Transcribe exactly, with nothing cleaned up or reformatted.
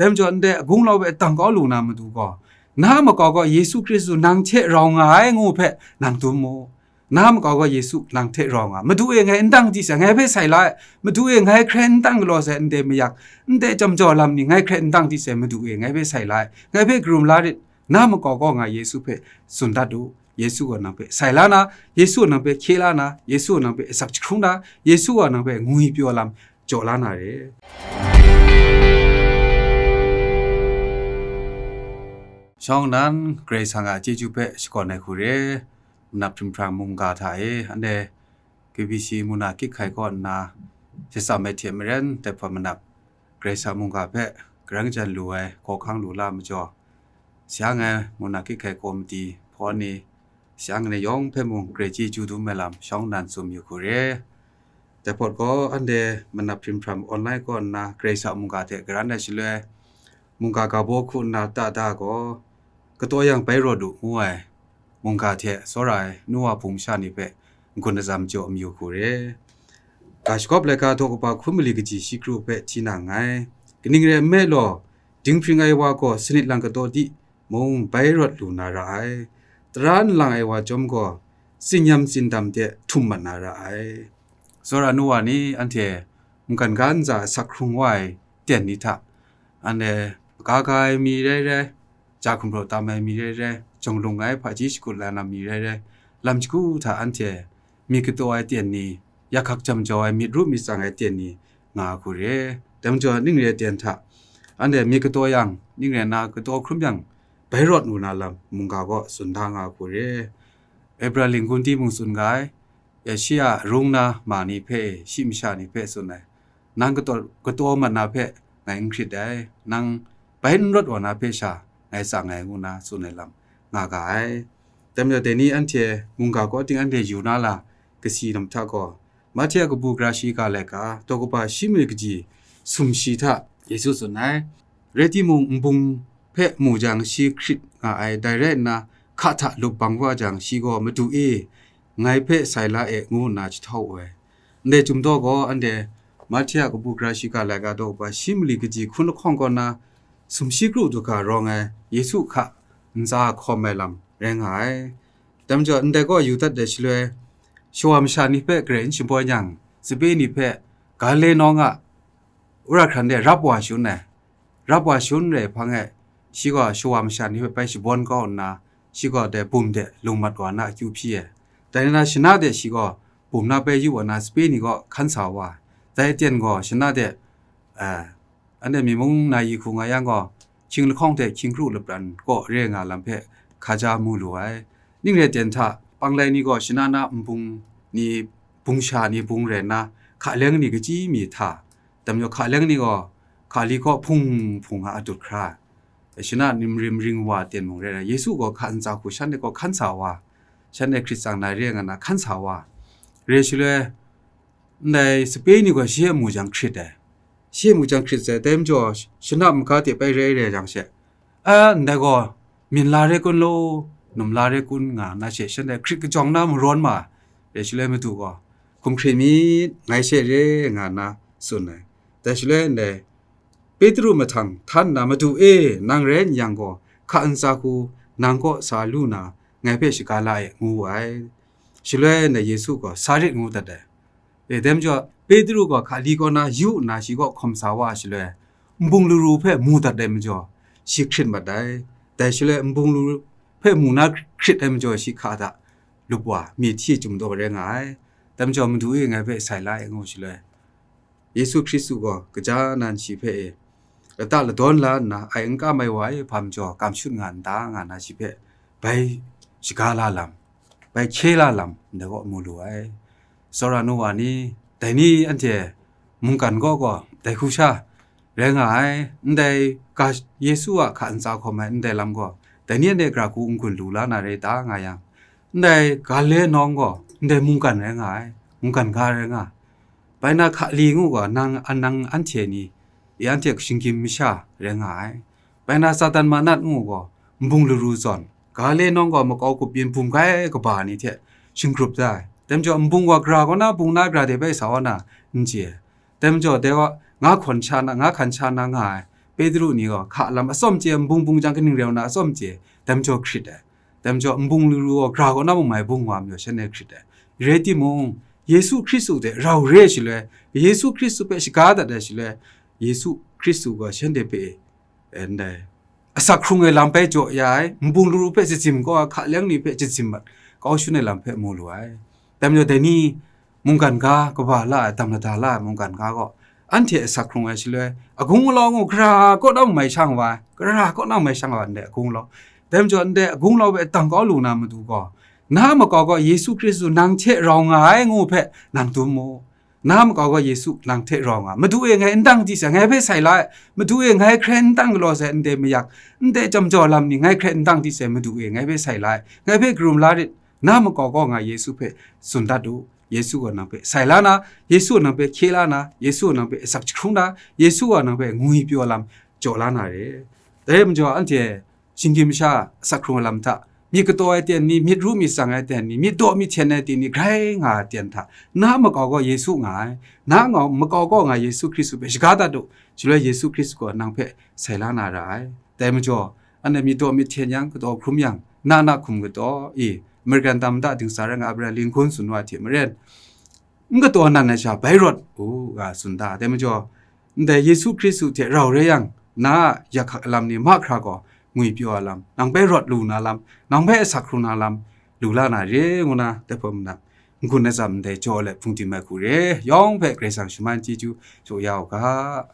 Dai majaw ndai agunglau hpe dang kau lu na Madu gaw, na a makau gaw Yesu Hkristu nang hte rau nga ai ngu hpe nang dum mu. Na a makau gaw Yesu nang hte rau nga. Madu e, ngai n dang di sai, ngai hpe sai la ai. Madu e, ngai hkrai n dang galaw sai, ndai mayak, ndai jam jaw lam ni ngai hkrai n dang di sai, Madu e, ngai hpe sai la ai. Ngai hpe karum la rit. Na a makau gaw ngai Yesu hpe tsun dat u. Yesu gaw nang hpe sai la na, Yesu gaw nang hpe hkye la na, Yesu gaw nang hpe asak jahkrung na, Yesu gaw nang hpe ngwipyaw lam jaw la na re. Shawng nnan Karai Kasang a chyeju hpe shakawn ai hku re, manap hpring hprang mungga hta e, anhte K B C muna kyit hkai kaw nna, shachyam ai hte maren, dai hpawt manap Karai Kasang mungga hpe karang jan lu ai hkawhkang lu la majaw, sayang ai muna kyit hkai komiti hpaw ni, sayang ai ni yawng hpe mung Karai chyeju dum ai lam shawng nnan tsun yu hku re. Dai hpawt gaw, anhte manap hpring hprang online kaw nna Karai Kasang mungga hte karan ai shaloi, mungga ga baw hku nna ta da gaw, kataw yang bai rawt u ngu ai mungga hte tsawra ai nu wa hpung masha ni hpe n-gun atsam jaw mayu hku re. Ga shagawp laika daw kaba hkun mali kaji shi kru hpe hti na nngai. Kaning rai nme law, dinghpring ai wa gaw sanit lang kataw di mung bai rawt lu na ra ai. Tara nlang ai wa chyawm gaw, tsinyam tsindam de htum mat na ra ai. Tsawra nu wa ni anhte mungkan ga ntsa asak hkrung wa ai ten ni hta, anhte ga ga ai mi rai rai, ja hkumraw tam ai mi rai rai, jawng lung ai hpaji shakut la na mi rai rai, lam shagu hta anhte myit kataw ai ten ni, yak hkak jam jau ai myit ru myit tsang ai ten ni nga hku re. Dai majaw ning re ai ten hta, anhte myit kataw yang, ning rai nna kataw hkrum yang, bai rawt lu na lam mungga gaw tsun da nga hku re. Ebra ling gun timung tsun ga ai, ya shi a rung na ma ni hpe, shi masha ni hpe tsun ai, nang kataw, kataw mat na hpe ngai n hkrit ai, nang bai n rawt wa na hpe sha ngai tsang ai, ngu na tsun ai lam nga ga ai. Dai majaw dai ni anhte mungga kaw ting anhte yu na la kasi lam hta gaw, Mahte a kabu gara shi ga laika, daw kaba shi mali kaji sumshi hta Yesu tsun ai. Rai timung, nbung hpe mu jang shi hkrit nga ai, dai rai nna, hka hta lup bang wa jang, shi gaw, "Madu e, ngai hpe sai la e," ngu nna jahtau wu ai. Ndai chyum daw gaw, anhte Mahte a kabu gara shi ga laika daw kaba shi mali kaji hkun lahkawng kaw na, sumshi kru du ga rawng ai Yesu hka ntsa hkawm ai lam rai nga ai. Dai majaw, ndai kaw yu dat ai shaloi, shawa masha ni hpe garai n shabawn yang, sape ni hpe Galile nawng a wora hkran de rap wa shangun ai. Rap wa shangun rai hpang e, shi gaw shawa masha ni hpe bai shabawn kau nna, shi gaw dai bum de lung mat wa na akyu hpyi ai. Dai na shana de shi gaw bum na bai yu wa na, sape ni gaw hkan sa wa ai. Dai aten gaw shana de, a, anhte myi mung na yi hku nga yang gaw, hkying lahkawng hte hkying kru lapran kaw re nga lam hpe hkaja mu lu ai. Ning rai ten hta, panglai ni gaw shana na nbung ni, bung sha ni bung rai nna, hka leng ni kachyi mi hta, dam yaw hka leng ni gaw hka li kaw hpung hpung nga adut hkra ai. Shana nimrim ring wa ten mung rai nna, Yesu gaw hka ntsa hku shanhte kaw hkan sa wa, shanhte hkrit tsang na re nga na hkan sa wa, re shaloi, ndai sape ni gaw shi e mu jang hkrit ai. Shi e mu jang hkrit sai, dai majaw, shana maga de bai rai rai jang she, a, ndai gaw, myin la re kun law, num la re kun nga na she, shanhte hkrit kajawng na marawn ma ai. Re shaloi Madu gaw, "Hkum hkrit myit, ngai she re," nga na tsun ai. Dai shaloi ndai Petru mahtang htan nna, "Madu e, nang rai n yang gaw, hka ntsa hku nang kaw sa lu na, ngai hpe shaga la e," ngu wu ai. Shaloi ndai Yesu gaw, "Sa rit," ngu dat ai. E, dai majaw, Petru gaw hka li kaw na yu nna shi kaw hkawm sa wa ai shaloi, nbung laru hpe mu dat ai majaw, shi hkrit mat ai. Dai shaloi, nbung laru hpe mu na hkrit ai majaw, shi hka hta lup wa, myi hti chyum daw rai nga ai. Dai majaw, "Madu e, ngai hpe sai la e," ngu shaloi, Yesu Hkristu gaw kaja nan shi hpe e, lata ladawn la nna, ai n kam ai wa e hpa majaw, kam shut nga n ta, nga na shi hpe bai shaga la lam, bai hkye la lam, ndai kaw mu lu ai. Tsawra nu wa ni, dai ni anhte mungkan kaw gaw dai hku sha rai nga ai. Ndai ga, Yesu a hka ntsa hkawm ai ndai lam gaw, dai ni anhte gara hku n-gun lu la na rai ta nga yang, ndai Galile nawng gaw ndai mungkan rai nga ai, mungkan ga rai nga ai. Bai na hka li ngu gaw, nang, a, nang anhte ni, i anhte shinggyim masha rai nga ai. Bai na Satan manat ngu gaw, nbung laru zawn, Galile nawng gaw makau kup yin bum kai kaba ni hte shinggrup da ai. Dai majaw, nbung wa gara kaw na, bung na gara de bai sa wa na, n chye ai. Dai majaw, dai wa, nga hkawn sha na, nga hkan sha na nga ai. Petru ni gaw hka lam atsawm chye, nbung bung jang kaning rau na atsawm chye, dai majaw hkrit ai. Dai majaw nbung laru gaw gara kaw na mung mai bung wa majaw shanhte hkrit ai. Rai timung, Yesu Hkristu hte rau re ai shaloi, Yesu Hkristu hpe shaga dat ai shaloi, Yesu Hkristu gaw shanhte hpe, ndai, asak hkrung ai lam bai jaw ya ai, nbung laru hpe shajim kau ai, hka leng ni hpe shajim mat kau shun ai lam hpe mu lu ai. Dai majaw dai ni mungkan ga kaba la ai, dam lada la ai mungkan ga gaw, anhte asak hkrung ai shaloi, agung alau ngu gara kaw na mung mai shang wa ai, gara kaw na mung mai shang wa ai, ndai agung alau. Dai majaw ndai agung alau hpe dang kau lu na matu gaw, na makau gaw Yesu Hkristu nang hte rau nga ai ngu hpe nang dum mu. Na makau gaw Yesu nang hte rau nga. Madu e ngai n dang di sai, ngai hpe sai la ai. Madu e ngai hkrai n dang galaw sai, ndai mayak, ndai jam jaw lam ni ngai hkrai n dang di sai, Madu e ngai hpe sai la ai. Ngai hpe karum la rit. Na makau gaw nga Yesu hpe tsun dat u. Yesu gaw nang hpe sai la na, Yesu gaw nang hpe hkye la na, Yesu gaw nang hpe asak jahkrung na, Yesu gaw nang hpe ngwi pyaw lam jaw la na re. Dai majaw anhte shinggyim masha asak hkrung ai lam hta, myit kataw ai ten ni, myit ru myit tsang ai ten ni, myit daw myit hten ai ten ni, grai nga ai ten hta, na makau gaw Yesu nga ai, na nga makau gaw nga Yesu Hkristu hpe shaga dat u, shaloi Yesu Hkristu gaw nang hpe sai la na ra ai. Dai majaw, anhte myit daw myit hten yang, kataw hkrum yang, na na hkum kataw i, American tam da dingsa rai nga Abraham Lincoln tsun wa hte maren, n kataw nan ai sha bai rawt u, nga tsun da. Dai majaw, ndai Yesu Hkristu hte rau re yang, na a yak hkak lam ni mahkra gaw ngwi pyaw ai lam, nang bai rawt lu na lam, nang bai asak hkrung na lam, lu la na re ngu na, dai hpawt mung na, n-gun atsam ndai jaw let hpungdim mai hku re, yawng hpe Karai Kasang shaman chyeju jaw ya u ga.